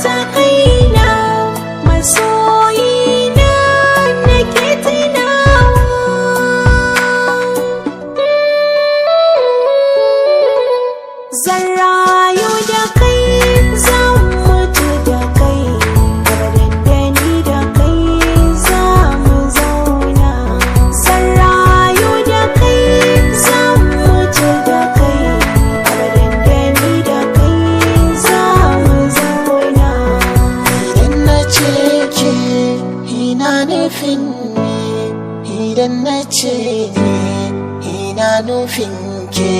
ta kaina, masoyina nake tunawa. Zan rayu da kai, zan mutu da kai, abadan da ni da kai za mu zauna. Zan rayu da kai, zan mutu da kai, abadan da ni da kai za mu zauna. Idan na ce ke, ina nufin ni. Idan na ce ni, ina nufin ke.